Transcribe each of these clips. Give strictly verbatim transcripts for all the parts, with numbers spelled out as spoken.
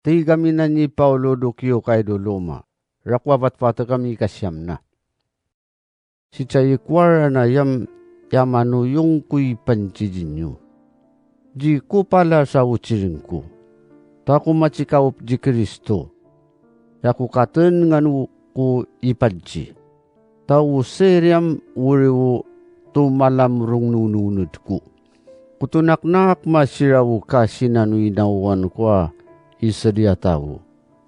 Ti kaminan ni Paulu dukiu kai duluma, rakuavatvatekam i kasiamna. Sicayikuaranayam yamanuyung ku i pancidinyu. Ji ku pala sa uciringku. Ta ku macikaup ji Kristu. Yaku katengan ku i panci. Ta u seriam uriu tu malamurung nununudku. Ku tunaknak masiraw ka sinanu inauan kua i sedia tau.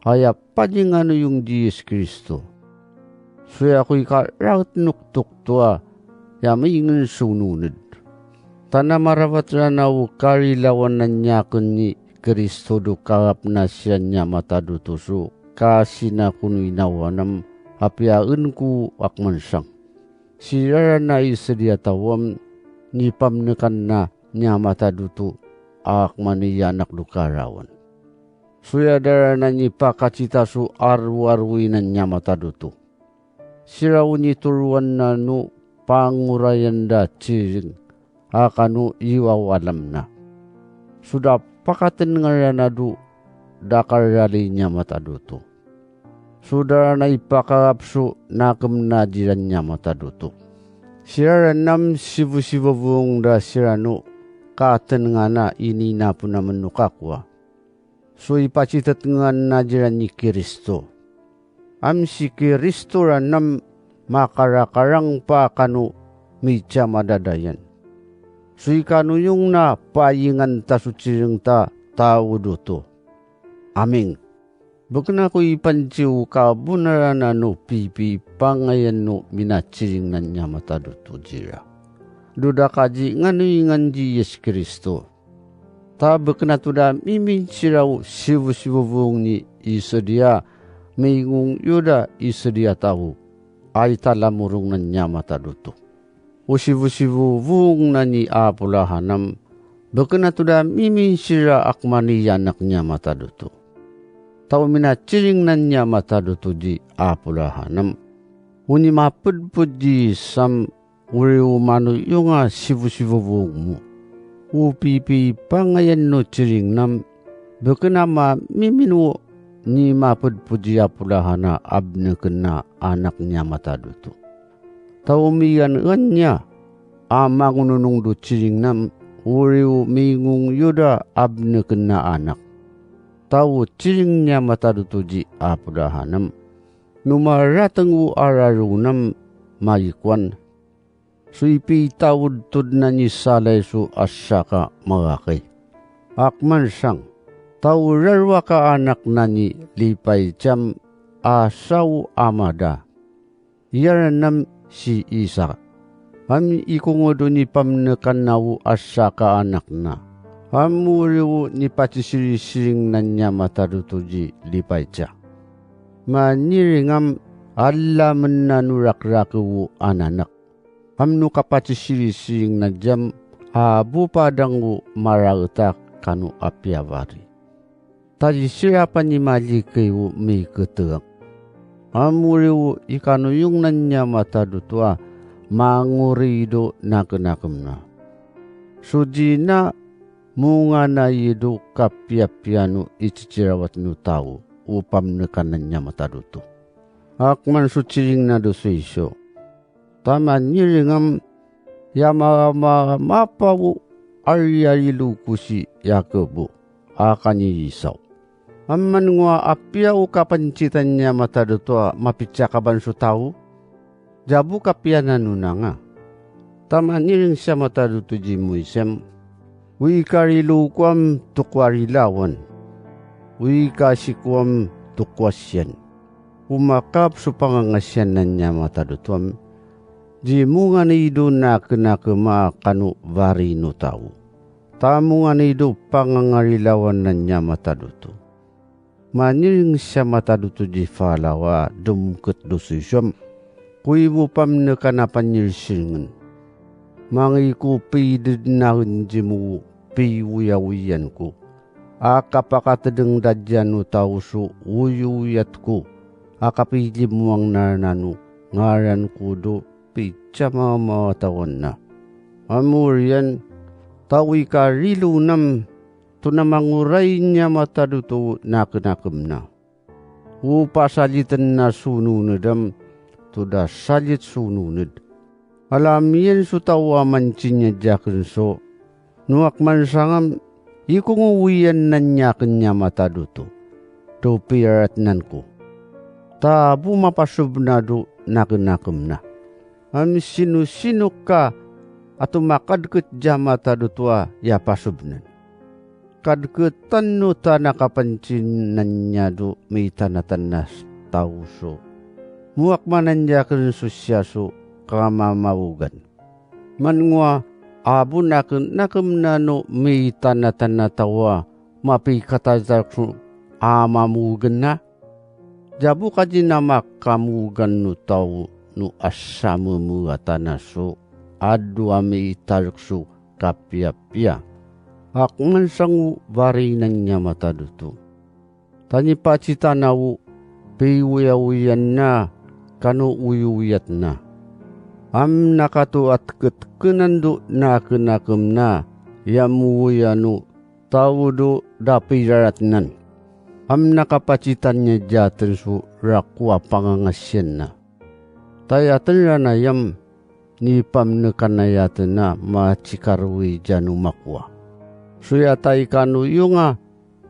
Aya pajinganuyung ji Yesu Kristu. Suya ku ika raut nuktuk tua ya maingen sununed. Tana maravac rana u karilawanan nyaken ni Kristu du karap na siyan nya matadutu su ka sinakunu inawanem apiaen ku akmansang. Sirarana i sedia tawam ni pamnekan na nya matadutu akmani anak du karawan. Suyadarana ni pakacita su aruaruinan nya matadutu. Siraw ni tuluan nanu pangurayan da ciring a kanu iwaw alamna. Suda pakatengaran adu dakarali nya matadutu. Sudarana ipakarap su nakemna jiran nya matadutu. Siraranam sivusivuvung da siranu katenngana ini napunamen nu kakua. Su ipacitetengan na jiran ni Kiristu. Am si Kiristu ranam makarakarang pa kanu mica madadayan. Su ikanuyung na paingan ta su ciring ta taudutu. Amin. Beken aku ipanciu kabunaran anu pipipangayan nu minaciring nan nya matadutu jira. Dudakaji nganuingan ji Yesu Kiristu. Ta beken atu da mimin siraw sivusivuvung ni i sedia, mingung yuda i sedia tau, ai talamurung nan nya matadutu. U sivusivuvung nani Apulahanam, beken atu da mimin sira akmani anak nya matadutu. Tau minaciring nan nya matadutu ji Apulahanam. Uni mapedped ji Sam uri umanu yunga sivusivuvung mu. U pipipangayan nu ciring nam, beken ama mimin u ni mapedped ji Apulahana abneken na anak nya matadutu. Tau miyan enya a mangununung du ciring nam uri u mingung yuda abneken na anak. Tau ciring nya matadutu ji Apulahanam. Nu marateng u ararunam maikuan. Su ipitaud tud nani salay su asaka mangaki. Akmansang, tau raruaka anak nani lipay cam asau amada. Iyaranam si Isak. Am ikungudu ni pamnekan nau asaka anakna. Am uriu ni pacisirisiring nanya matadutu ji lipay ca. Maniringam alamen nanu rakrake u ananak. Am nu kapacisirisiring na jam a bupadang u maraetak kanu apiavari. Talisirapan ni malikay u miketeak. Am uri u ikanuyung nanya matadutua manguridu nakenakemna. Sujina munga na idu kapiapianu i cicirawat nu tau u pamnekanan nya matadutu. Akman su ciring na du su isu. Taman iringam yamamamapa u ariarilu ku si Yakubu a kani Isau. Aman ngua apia u kapancitan nya matadutua mapicakaban su tau? Jabu kapianan nunanga. Taman iring sia matadutu ji Muisem. Ui karilu kuam tukuarilawan. Ui kasikuam tukuasian. Umakap su pangangasianan nya matadutuam. Ji mungan idu nakenakema kanu vari nu tau. Ta mungan idu pangangarilawan nanya matadutu. Maniring sia matadutu ji Falawa dumket dusuisuam. Kuivu pamnekana panyirsiringen. Mangiku pidenaen jimu piuyawiyan ku. A kapakatedeng dadjanu tau su uyuyat ku. A kapilimuang narenanu ngaran ku du picamamatawanna. Amurian tau i karilunam tu namangurai nia matadutu nakenakemna. U pasaljiten a su nunedem, tu da saljit su nuned. Alamien su tau a mancinyajaken su, nu akmansangam ikunguwiyan nanyaken nia matadutu, tu piyaratnan ku. Ta bu mapasubnadu nakenakemna. Am sinusinu ka atu makadket dja matadutua ya pasubnen. Kadketan nu ta nakapancinan nia du mitanatanas tau su. Muak mananjaken su siya su kamamaugan. Mangua abu naken naken nanu mitanatana tawa mapikatazak su amamugen a. Jabu kajinama kamugan nu tau nu asamemu atana su adu a mitazak su kapiapia. Akman sangu varinan nia matadutu. Tani pacitana u piuyauyana kanu uyuyatna. Am nakatu atkekenan du nakenakemna yamuuyanu tau du dapizaratnan. Am nakapacitan nia djaten su raku a pangangasianna. Taya tenranayam ni pamnekanayatena macikarui djanu makua. Suyatai kanu yunga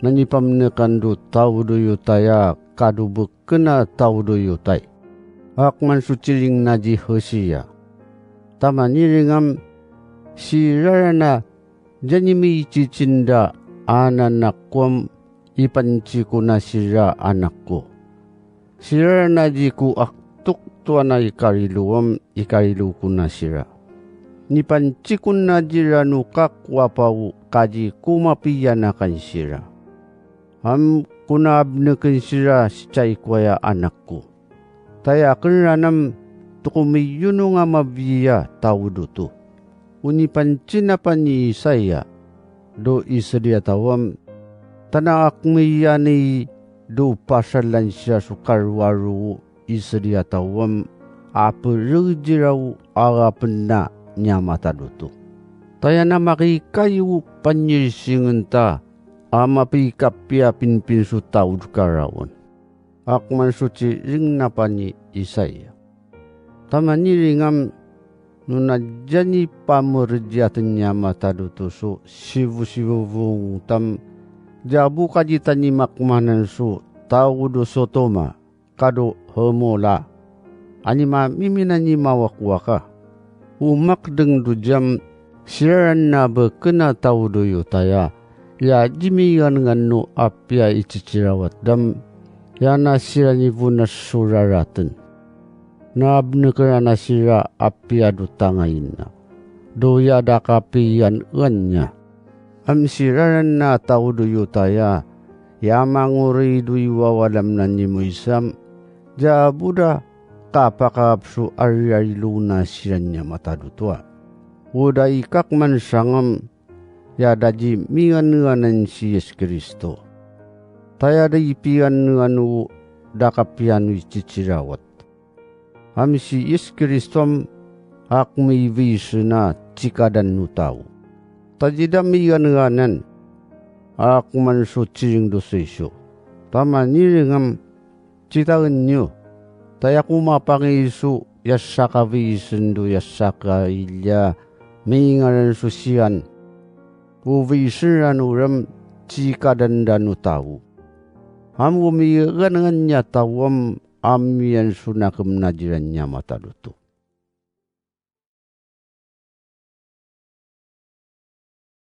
nanipamnekan du tau du yutaya kadubekena tau du yutai. Akman su ciling naji hesiya. Tamaniringam sirarana djanimicicindra ananakuam ipancikuna sira anakku. Sirarana jiku aktuk tuana ikariluam ikarilu kuna sira. Nipancikuna jira nu kakuapau kaji kumapiyanakan sira. Am kuna abneken sira sicaikuaya anakku. Taya akenranam tukumiyununga maviya taudutu. Unipancinapan ni Isaya, do isedia tawam, tana akmiyani do pasalan siya su karuaru isedia tawam, a perejirau a penna nia matadutu. Taya namakikayu panyirisingen ta a mapikapia pinpin su taud karawan. Akman su ciring napani Isaya. Tamaniringam nunadjani pamerejiaten nia matadutu su sivusivuvung tam jabu kajitani makmanan su taudu Sotoma kadu Hemola. Animamiminani mawakuaka. Umakdeng dujam sirarana bekena taudu Yutaya, ya jimigangan nu apia icicirawat dam, ya nasiranivunas suraraten. Nabnekerana sira apia dutangaina. Duya dakapiyan enya. Am sirarana taudu Yutaya, ya manguri duiwawalam nani muisam, jabuda kapakap su ariariluna siranya matadutua. Uda ikakman sangam, ya dajimiganeganan si Yesu Kristo. Taya da ipiganegan u dakapianu icicirawat. Ami si Yesu Kristo am akmivisen a cikadan nu tau. Tajidamiganeganan akman su ciring dusisu. Tamaniringam citaenyu, taya ku mapangisu yasakavisen du yasakailja mingaran su sian. Uvisen ranurem cikadan danu tau. Am umigangan nya tawam amian su nakemnajiran nya matadutu.